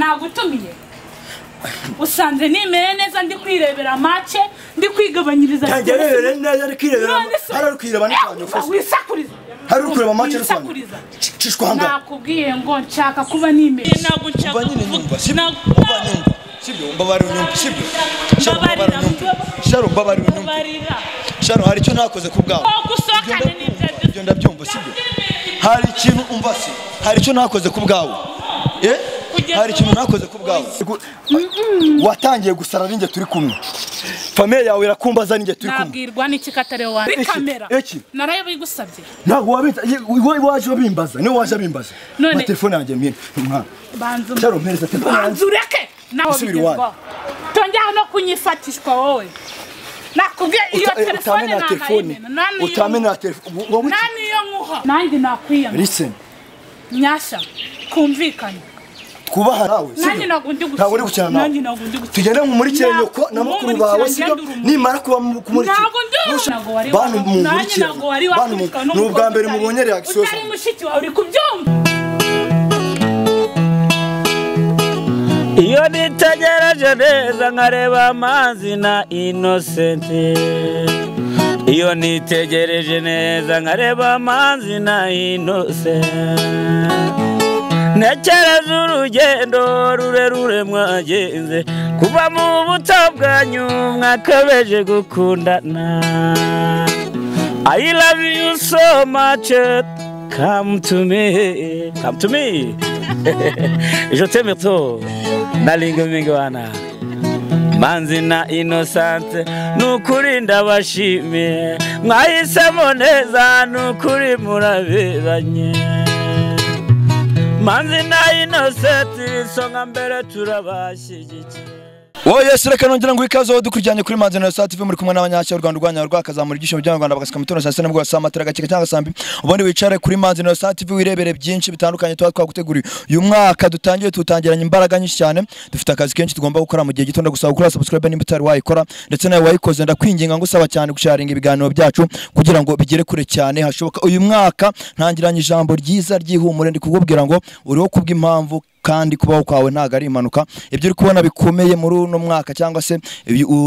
Nagutumiye usanze nimeye neza ndi kwirebera match ndi kwigabanyiriza ngerebere neza ndi kwirebera hari kwireba n'akantu wisakuriza hari kureba match rusange cishwa hanga nakubwiye ngo nshaka kuba nimeye ntabwo nshaka kuvuga sibyo mbabari unyumva sibyo Sharo mbabari unyumva Sharo hari icyo nakoze ku bwawe gusokane n'ibyo ndabyumva sibyo hari ikintu umva se hari icyo nakoze ku bwawe hari ikintu nakoze ku bwawe watangiye gusara ninjye turi kumwe famille yawe irakumbaza ninjye turi kumwe nabwirwa n'iki katare wa kamera narayo bigusabye ntabwo wabita waje bimbaza niwe waje bimbaza na telefone yanjye mpine mwana banzu Sharo mpereza telefone banzu ureke nawe bigezwaho tongera no kunyifatishwa wowe nakubwiye iyo telefone nana utamena telefone nani yo nkuha nanjye nakwiyama listen nyasha kumvikana kubaha nawe nanjye ntabwo ndi gukina nanjye ntabwo ndi gukina tugende nkumurikire nyoko na mukuru bawe sibyo nimara kuba kumurikira ntabwo ndi nanjye ntabwo wari wakubitwa ni ubwa mbere mubonye reaction utari mushiki wawe uri kubyumva iyo nitegereje neza nkareba amazi na Innocent iyo nitegereje neza nkareba amazi na Innocent ntekereza urugendo rurerure mwagenze kuva mu buto bwanyu mwakabeje gukundana I love you so much come to me come to me je t'aime trop nalinga mingwana Manzi na Innocent nukuri ndabashimiye mwahisemo neza nukuri muraberanye Manzi na Innocent isonga mbere turabashyigikiye. Oh yes reka nongera ngo ikaze dukujyanye kuri Manzi na Innocent TV muri kumwe n'abanyashya Rwanda rwanya rwakazamura ibyishimo by'Abanyarwanda bagasika mitono saa sita nibwo saa matara gakeka cyangwa sambi ubundi wicare kuri Manzi na Innocent TV wirebere byinshi bitandukanye tuba twaguteguriye uyu mwaka dutangiye tutangiranye imbaraga nyinshi cyane dufite akazi kenshi tugomba gukora mu gihe gito ndagusaba gukora subscribe nimba utari wayikora ndetse nawe wayikoze ndakwinginga ngusaba cyane gusharinga ibiganiro byacu kugira ngo bigere kure cyane hashoboka uyu mwaka ntangiranye ijambo ryiza ry'ihumure ndi kukubwira ngo uriho kubw'impamvu kandi kubaho kwawe ntago ari impanuka ibyo uri kubona bikomeye muri uno mwaka cyangwa se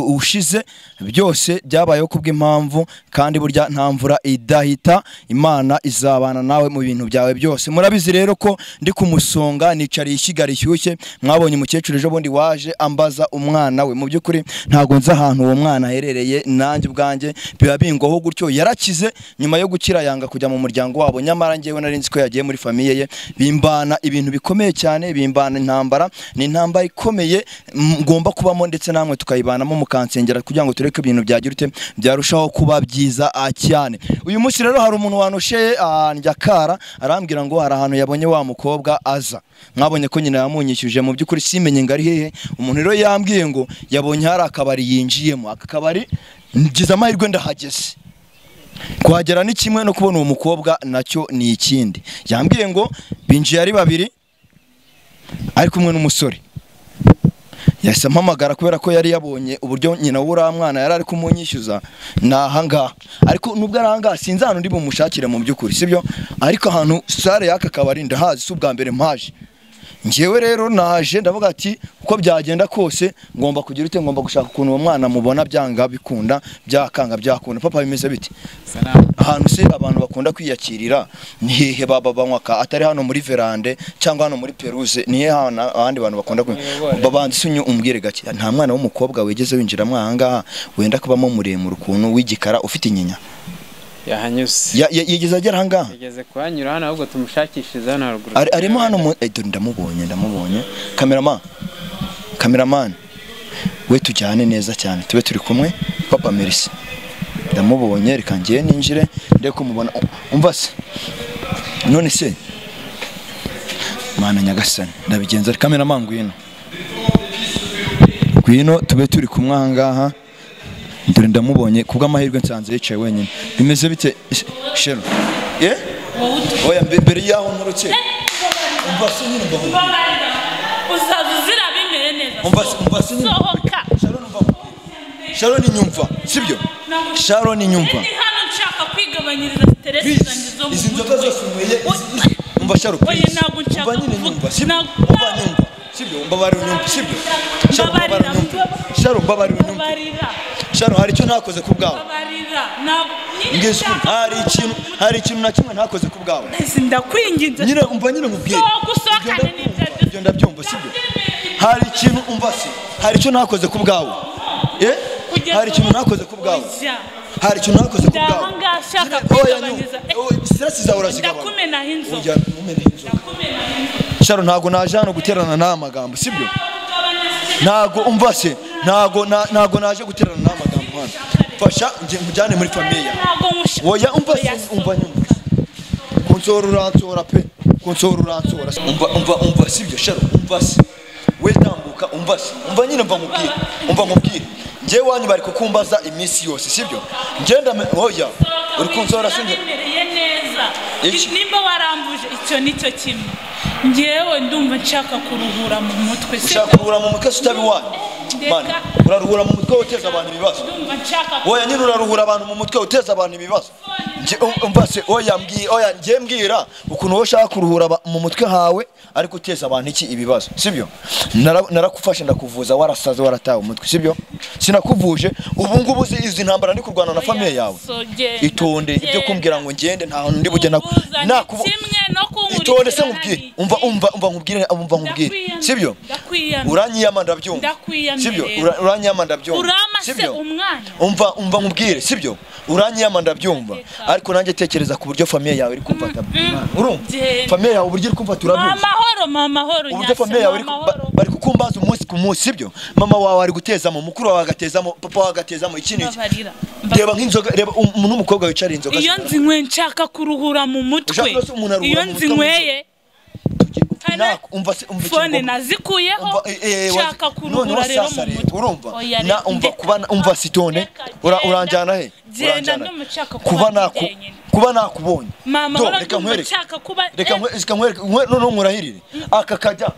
ushize byose byabayeho kubw'impamvu kandi burya nta mvura idahita Imana izabana nawe mu bintu byawe byose murabizi rero ko ndi kumusonga nicariye ishyiga rishyushye mwabonye umukecuru ejo bundi waje ambaza umwana we mu by'ukuri ntago nzi ahantu uwo mwana aherereye nanjye ubwanjye biba bingwaho gutyo yarakize nyuma yo gukira yanga kujya mu muryango wabo nyamara njyewe nari nzi ko yagiye muri famiye ye bimbana ibintu bikomeye cyane bimbana intambara ni intambara ikomeye ngomba kubamo ndetse namwe tukayibanamo mukansengera kugira ngo tureke ibintu byagira ute byarushaho kuba byiza cyane uyu munsi rero hari umuntu wanosheye njyakara arambwira ngo hari ahantu yabonye wa mukobwa aza mwabonye ko nyina yamunyishyuje mu by'ukuri simenye ngo ari hehe umuntu rero yambwiye ngo yabonye hari akabari yinjiyemo aka kabari ngize amahirwe ndahageze kuhagera ni kimwe no kubona uwo mukobwa nacyo ni ikindi yambwiye ngo binjiye ari babiri ari kumwe n'umusore yahise ampamagara kubera ko yari yabonye uburyo nyina w'uriya mwana yari ari kumunyishyuza ni ahangaha ariko nubwo ari ahangaha sinzi ahantu ndi bumushakire mu by'ukuri sibyo ariko ahantu sare y'aka kabari ndahazi si ubwa mbere mpaje njyewe rero naje ndavuga ati uko byagenda kose ngomba kugira ute ngomba gushaka ukuntu uwo mwana mubona byanga bikunda byakanga byakunda papa bimeze bite ahantu se abantu bakunda kwiyakirira ni hehe baba banywa ka atari hano muri verande cyangwa hano muri peruze ni hehe ahandi bantu bakunda babanza usunye umbwire gake nta mwana w'umukobwa wigeze winjiramo aha ngaha wenda kubamo muremure ukuntu w'igikara ufite inyinya yahanyuze yigeze agera aha ngaha yigeze kuhanyura hano ahubwo tumushakishiriza hano haruguru arimo hano ndamubonye cameraman we tujyane neza cyane tube turi kumwe papa merci ndamubonye reka ngiye ninjire ndeke kumubona umva se none se mana nyagasani ndabigenza cameraman ngwino ngwino tube turi kumwe aha ngaha dore ndamubonye kubw'amahirwe nsanze yicaye wenyine bimeze bite shero ye oya mbere yaho nturutse umva se nyine uzaza uzira bimere neza umva se nyine sohoka Sharon nyumva sibyo Sharon nyumva ndi hano nshaka kwigabanyiriza stress zanjye zo mu izi nzoga zose unyweye umva Sharon oya ntabwo nshaka umva nyine nyumva sibyo umva nyumva sibyo Mbabarira unyumve, sibyo? Sharo, mbabarira unyumve. Sharo, mbabarira unyumve. Sharo, hari icyo ntakoze ku bwawe. Hari ikintu na kimwe ntakoze ku bwawe. Ndakwinginze. Nyine umva, nyine nkubwire. Ibyo ndabyumva, sibyo? Hari ikintu umva se. Hari icyo ntakoze ku bwawe. Hari ikintu ntakoze ku bwawe. Hari ikintu ntakoze ku bwawe. Stress zawe urazigabanya. Ndakumenaho inzoga. Sharo, ntago naje hano guterana n'amagambo, sibyo? Ntago umva se, ntago naje guterana n'amagambo hano. Fasha njyane muri famille. Oya umva se, umva nyumva. Kunsora uransora pe. Kunsora uransora. Umva sibyo Sharo, umva se. We tambuka umva se. Umva nyine mva nkubwire. Umva nkubwire. Nje wanyu bari kukumbaza iminsi yose, sibyo? Ngenda oya uri kunsora sinjye. Nimba warambuje icyo nicyo kimwe. Ngewe ndumva nshaka kuruhura mu mutwe. Ushaka kuruhura mu mutwe utabi wanyu. Man, uraruhura mu mutwe uteza abantu ibibazo. Ndumva nshaka. Oya nyine uraruhura abantu mu mutwe uteza abantu ibibazo. Umva se, oya mbwi, oya ngiye mbwira ukuntu wowe ushaka kuruhura mu mutwe hawe ariko uteza abantu iki ibibazo, sibyo? Narakufashe ndakuvuza warasaze waratawe umutwe, sibyo? Sinakuvuje ubu ngubu izi ntambara ndi kurwana na famille yawe. Itonde ibyo kumbwira ngo ngende nta ndi bujye nakuvu. Itonde se nkubwire, umva nkubwire, umva nkubwire, sibyo? Uranyiyama ndabyumva, sibyo? Uranyiyama ndabyumva, sibyo? Umva nkubwire, sibyo? Uranyiyama ndabyumva, ariko nanjye tekereza ku buryo famille yawe iri kumfata. Urumva famille yawe uburyo iri kumfata urabyumva. Amahoro mama, amahoro. Uburyo famille yawe bari kukumbaza umunsi ku munsi, sibyo? Mama wawe ari gutezamo, mukuru wawe agatezamo, papa wawe agatezamo, iki n'iki. Reba nk'inzoga, reba umuntu w'umukobwa wicara inzoga. Iyo nzinyweye nshaka kuruhura mu mutwe. Iyo nzinyweye umva se, umva phone nazikuyeho nshaka kuruhura rero mu mutwe. Urumva na umva kuba umva sitone uranjyana he? Uranjyana kuba nakubonye. Mama, reka nkwereke. Reka nkwereke none nkurahirire. Aka kajya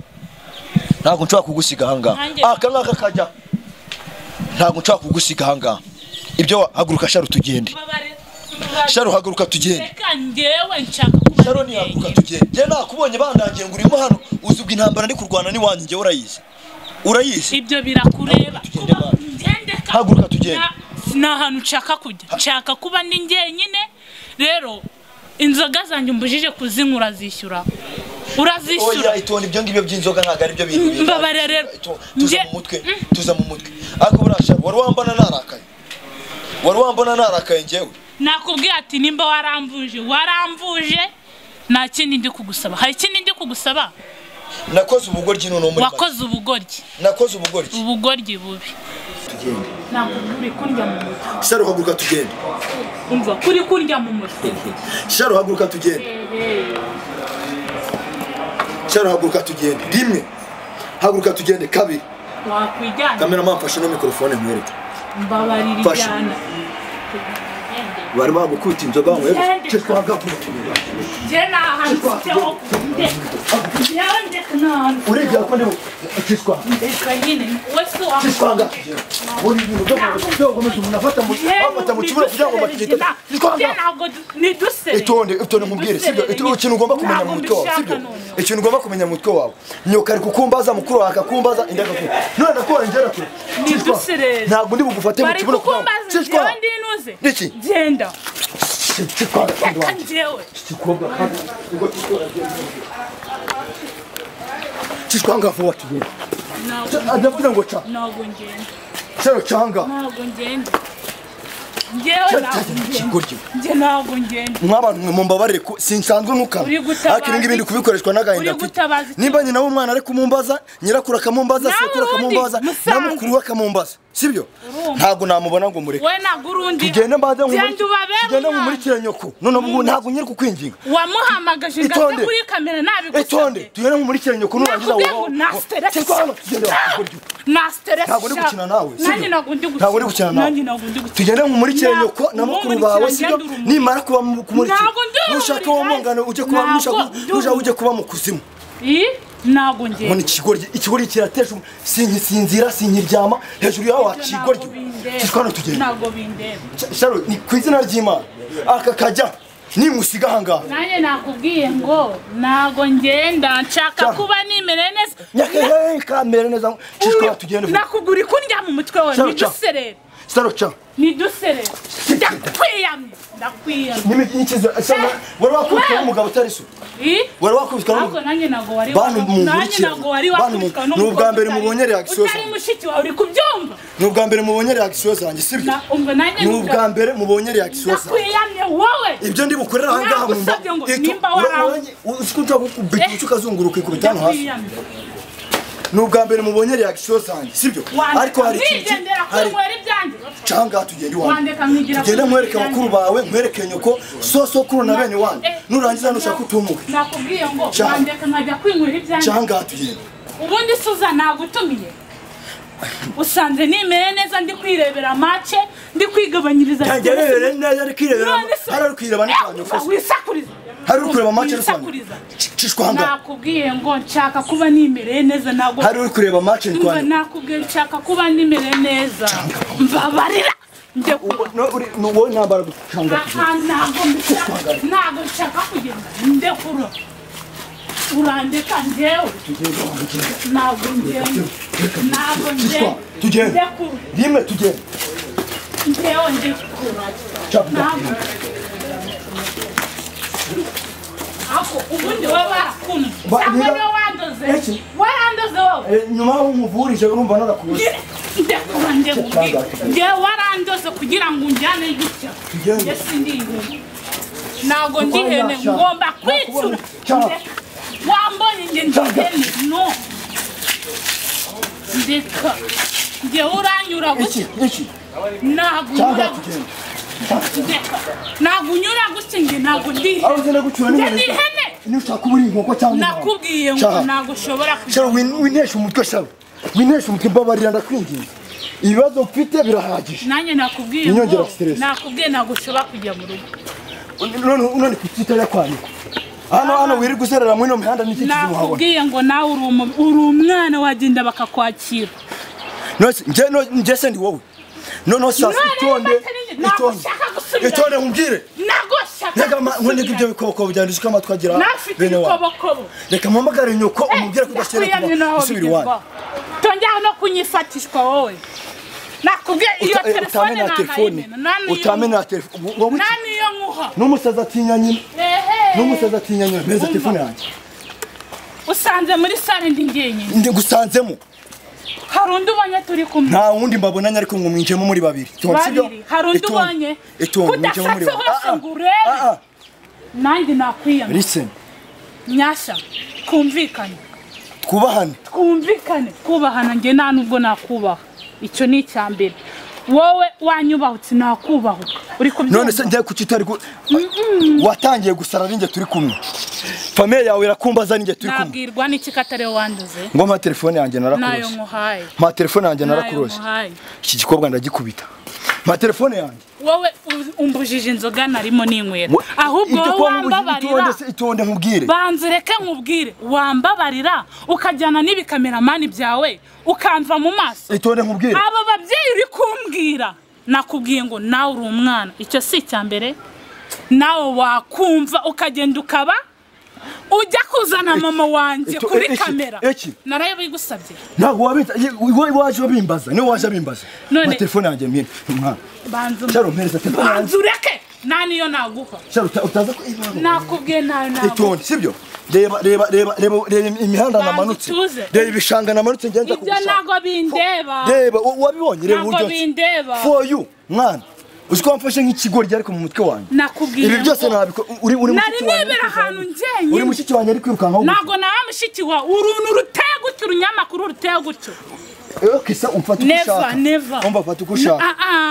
ntabwo nshobora kugusiga aha ngaha. Aka ngaka kajya ntabwo nshobora kugusiga aha ngaha. Ibyo haguruka Sharo tugende. Sharo haguruka tugende. Reka ngewe nshaka kuba Sharo ni haguruka tugende. Je nakubonye bandangiye ngo urimo hano uzubwa intambara ndi kurwana ni wanyu ngewe urayizi. Urayizi. Ibyo birakureba. Haguruka tugende. Nta hantu nshaka kujya. Nshaka kuba ndi njyenyine. Rero inzoga zanjye umbujije kuzinywa urazishyura. Urazishyura. Oya itonde ibyo ngibyo by'inzoga ntago ari byo bintu. Mbabarira rero. Tuza mu mutwe. Tuza mu mutwe. Ariko burasha wari wambona narakaye. Wari wambona narakaye ngewe. Nakubwiye ati nimba waramvuje nta kindi ndi kugusaba. Hari ikindi ndi kugusaba? Nakoze ubugoryi none muri. Wakoze ubugoryi. Nakoze ubugoryi. Ubugoryi bubi. Tugende. Nakubwiye kundya mu mutwe. Sharo haguruka tugende. Umva kuri kundya mu mutwe. Sharo haguruka tugende. Sharo haguruka tugende. Rimwe. Haguruka tugende kabiri. Wakwijyana. Cameraman mfashe no microphone nkwereke. Mbabarira ijyana. Bari bagukubita inzoga ngo Je na hantu ho urebye ko ndi cishwa ndeka nyine wese cishwanga uri ibintu byo gukomeza umuntu afata mu kibuno kugira ngo bakigite cishwanga itonde itonde nkubwire sibyo ikintu ugomba kumenya mu mutwe wawe sibyo ikintu ugomba kumenya mu mutwe wawe nyoka ari kukumbaza mukuru wawe akakumbaza inda akakumbaza none ndakubona ngera kure ntabwo ndi bugufate mu kibuno kugira ngo cishwa niki genda cishwanga njyewe kikobwa kandi ubwo cishwanga vuba tugende ndavuga ngo ca ntabwo ngenda cero canga ntabwo ngenda njyewe ntabwo ntabwo ngenda mwabantu mwe mumbabarire ko sinsanzwe nukana ariko ibi ngibi ndi kubikoreshwa n'agahinda mfite nimba nyina w'umwana ari kumumbaza nyirakuru akamumbaza sekuru akamumbaza na mukuru we akamumbaza sibyo ntabwo namubona ngo mureke we ntabwo urundi tugende mbanze tugende nkumurikire nyoko none ubu ntabwo nyiri kukwinginga wamuhamagaje ngaze kuri kamera nabigusabye itonde tugende nkumurikire nyoko nurangiza wowe na stress ntabwo ndi gukina nawe nanjye ntabwo ndi gukina ntabwo ndi gukina nawe tugende nkumurikire nyoko na mukuru bawe sibyo nimara kuba kumurikira nushaka uwo mungano ujye kuba nushaka ujye kuba mu kuzimu ntabwo ngenda ngo ikigoryi ikigoryi kiratesha sinkisinzira sinkiryama hejuru yawe wakigoryi cishwa hano tugende ntabwo bindeba Sharo ni ku izina ry'Imana aka kajya Nimusiga ahangaha. Nanjye nakubwiye ngo ntago ngenda nshaka kuba nimere neza. Nyakehe kamere neza cishwa tugende. Nakugura ikundya mu mutwe wawe niduserere. Sarocha. Niduserere. Ndakwiyamye. Ndakwiyamye. Nimikize sana wari wakubitwa n'umugabo utari so. Wari wakubitwa n'umugabo. Nanjye nago wari nanjye nago wari wakubitwa n'umugabo. N'ubwa mbere mubonye reaction. Utari mushiki wawe uri kubyumva. N'ubwa mbere mubonye reaction zanjye sibyo? N'ubwa mbere mubonye reaction zanjye. Ndakwiyamye wowe. Ibyo ndi bukorera aha ngaha mumba. Nimba warawe. Usikunja gukubita ukazunguruka ikubita hano hasi. N'ubwa mbere mubonye reaction zanjye sibyo? Ariko hari ikintu hari ibyanjye. Cyangwa tugende iwanjye. Tugende mwereke abakuru bawe, mwereke nyoko, sosokuru na bene wanyu. Nurangiza nushaka utumuke. Nakubwiye ngo wandeka nkajya kwinywera ibyanjye. Cyangwa tugende. Ubundi Suza nagutumiye. Usanze nimere neza ndi kwirebera match, ndi kwigabanyiriza. Ngerebere neza ndi kwirebera. Hari uri kwireba n'ikanyoko. Wisakuriza. Hari uri kureba match n'ikanyoko. Cishwa hanga. Nakubwiye ngo nshaka kuba nimere neza nago. Hari uri kureba match n'ikanyoko. Nakubwiye nshaka kuba nimere neza. Mbabarira. No uri no nambara gucanga. Ntago nshaka kugenda. Ndekura. Urandeka njyewe. Ntago ngenda. Ntago ngenda. Tugende. Rimwe tugende. Njyewe ndekura. Ako ubundi wowe barakumva. Cyangwa niwe wandoze. Warandoze wowe. Nyuma umuvurije urumva narakuze. Ndekura ndekubwira. Njyewe warandoze kugira ngo unjyane gutya. Njye sindi ihene. Ntago ndi ihene ngomba kwicura. Wambonye njye ndi ihene no. Ndeka. Njye uranyura gutya. Ntago unyura gutya. Ntago unyura gutya njye ntago ndi ihene. Aho ugenda gucura ni ihene. Nushaka uburi inkoko cyangwa nakubwiye ngo ntago ushobora kujya. Winesha umutwe shawe. Winesha umutwe mbabarira ndakwinginze. Ibibazo mfite birahagije. Nanjye nakubwiye ngo nakubwiye ntago ushobora kujya mu rugo. None kuki kwa nyoko? Hano wirirwa uzerera muri no mihanda n'iki kizimuhabona. Nakubwiye ngo nawe uri umwana wagenda bakakwakira. Nose nje se ndi wowe. No sasa itonde. Itonde nkumbwire. Nagoshaka. Reka nkonde ibyo bikoboko byanditswe amatwi agira bene wa. Reka mpamagare nyoko umubwire ko udashyira kuba usubira iwanyu. Tongera no kunyifatishwa wowe. Nakubwiye iyo telefone na telefone. Utamena telefone. Wowe nani yo nkuha. N'umusaza atinya nyina. N'umusaza atinya nyina. Meza telefone yanjye. Usanze muri sale ndi ngenyine. Ndi gusanzemo. Hari undi ubonye turi kumwe. Nta wundi mbabonanye ariko ngo mwinjemo muri babiri. Sibyo? Hari undi ubonye. Mwinjemo muri babiri. Nanjye nakwiyama. Listen. Nyasha, kumvikane. Twubahane. Twumvikane. Kubahana nge nta nubwo nakubaha. Icyo ni icyambere. Wowe wanyubahutse nakubahuka. Uri kubyumva? None se njye kuki utari watangiye gusara ninjye turi kumwe. Famille yawe irakumbaza ninjye turi kumwe. Nabwirwa n'iki katare wanduze? Ngo mpa telefone yanjye narakurose. Nayo nkuhaye. Mpa telefone yanjye narakurose. Iki gikobwa ndagikubita. Mpa telefone yanjye. Wowe umbujije inzoga narimo ninywera. Ahubwo wowe wambabarira. Itonde nkubwire. Banze reka nkubwire. Wambabarira ukajyana n'ibikameramani byawe ukamva mu maso. Itonde nkubwire. Abo babyeyi uri kumbwira. Nakubwiye ngo nawe uri umwana. Icyo si icyambere. Nawe wakumva ukagenda ukaba ujya kuzana mama wanjye kuri kamera. Narayo bigusabye. Ntabwo wabita waje bimbaza. Niwe waje bimbaza. Ma telefone yanjye mwe mwana. Banzu. Cyaro mpereza telefone. Banzu ureke. Nani yo naguha. Cyaro utaza ko nakubwiye nayo nago. Itonde sibyo? Reba reba reba reba imihanda namanutse. Reba ibishanga namanutse ngenza kugushaka. Ibyo nago bindeba. Reba wabibonye reba uburyo. Nago bindeba. For you mwana. Uziko wamfashe nk'ikigoryi ariko mu mutwe wanjye. Nakubwiye. Ibi byose nabiko uri mushiki wanjye. Nari ahantu ngenye. Uri mushiki wanjye ari kwirukanka. Nago nawe mushiki wa uruntu ruteye gutyo urunyamakuru ruteye gutyo. Okay sa umfata uko ushaka. Never. Umva fata uko ushaka.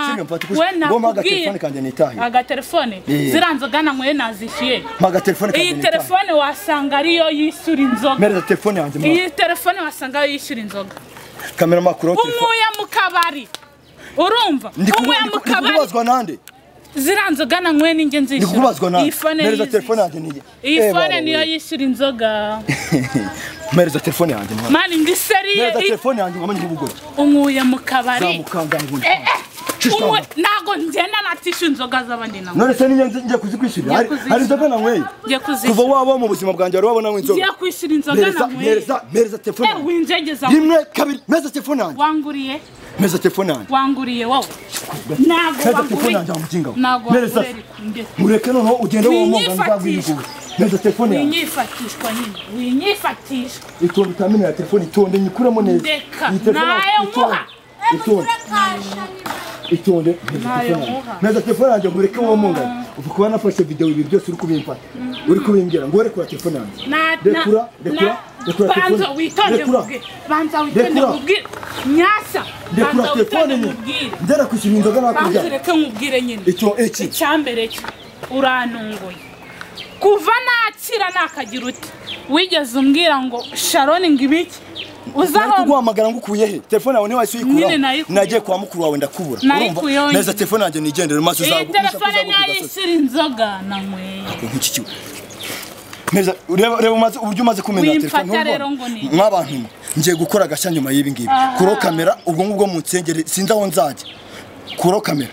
Sibyo mfata uko ushaka. Ngoma aga telefone kanje nitahe. Aga telefone. Zira nzoga nanyweye nazishyuye. Maga telefone kanje. Iyi telefone wasanga ariyo yishyura inzoga. Mereza telefone yanjye. Iyi telefone wasanga ariyo yishyura inzoga. Kamera makuru telefone. Unkuye mu kabari. Urumva? Unkuye mu kabari. Ndikubazwa nande? Zira nzoga nanyweye ninjye nzishyura. Ndikubazwa nande? Mereza telefone yanjye nige. Iyi phone niyo yishyura inzoga. Mereza telefone yanjye mwana. Mani ndi seriye. Mereza telefone yanjye ngamenye nk'ubugoryi. Unkuye mu kabari. Zamukanga nguni. Ntago ngenda natishyura inzoga z'abandi nawe. None se niyo ngiye kuzikwishyurira? Hari inzoga nanyweye? Kuva waba mu buzima bwanjye wari wabona inzoga? Ngiye kwishyura inzoga nanyweye. Mpereza telefone. Winjegeza. Rimwe kabiri, mpereza telefone yanjye. Wanguriye? Mpereza telefone yanjye. Wanguriye wowe. Ntago wanguriye. Ntago wanguriye. Mureke noneho ugende womonga nzagwiyugura. Mpereza telefone yanjye. Winyifatishwa nyine. Winyifatishwa. Itonde utamena ya telefone, itonde nyikuremo neza. Reka nayo nkuha. Itonde. Itonde. Mpereza telefone yanjye mureke womonga. Ubu kuba nafashe video ibi byose uri kubimfata. Uri kubimbwira ngo rekura telefone yanjye. Rekura, rekura, rekura telefone. Banza witonde nkubwire. Banza witonde nkubwire. Nyasa. Rekura telefone nyine. Ndera kwishyura inzoga nakujya. Banza reke nkubwire nyine. Icyo iki? Icyambere cyo uranunguye. Kuva nakira nakagira uti wigeze umbwira ngo Sharon ngo ibiki? Uzaho kuguhamagara ngo ukuye he? Telefone yawe ntiwahise uyikuraho. Nagiye kwa mukuru wawe ndakubura. Urumva? Neza telefone yanjye nigendere maze uzagurisha. Telefone nayishyura inzoga nanyweye. Nk'iki kiwe. Neza ureba umaze uburyo umaze kumenya telefone. Mwabantu ngiye gukora agashya nyuma y'ibi ngibi. Kuro kamera ubwo ngubwo mu nsengere sinzi aho nzajya. Kuro kamera.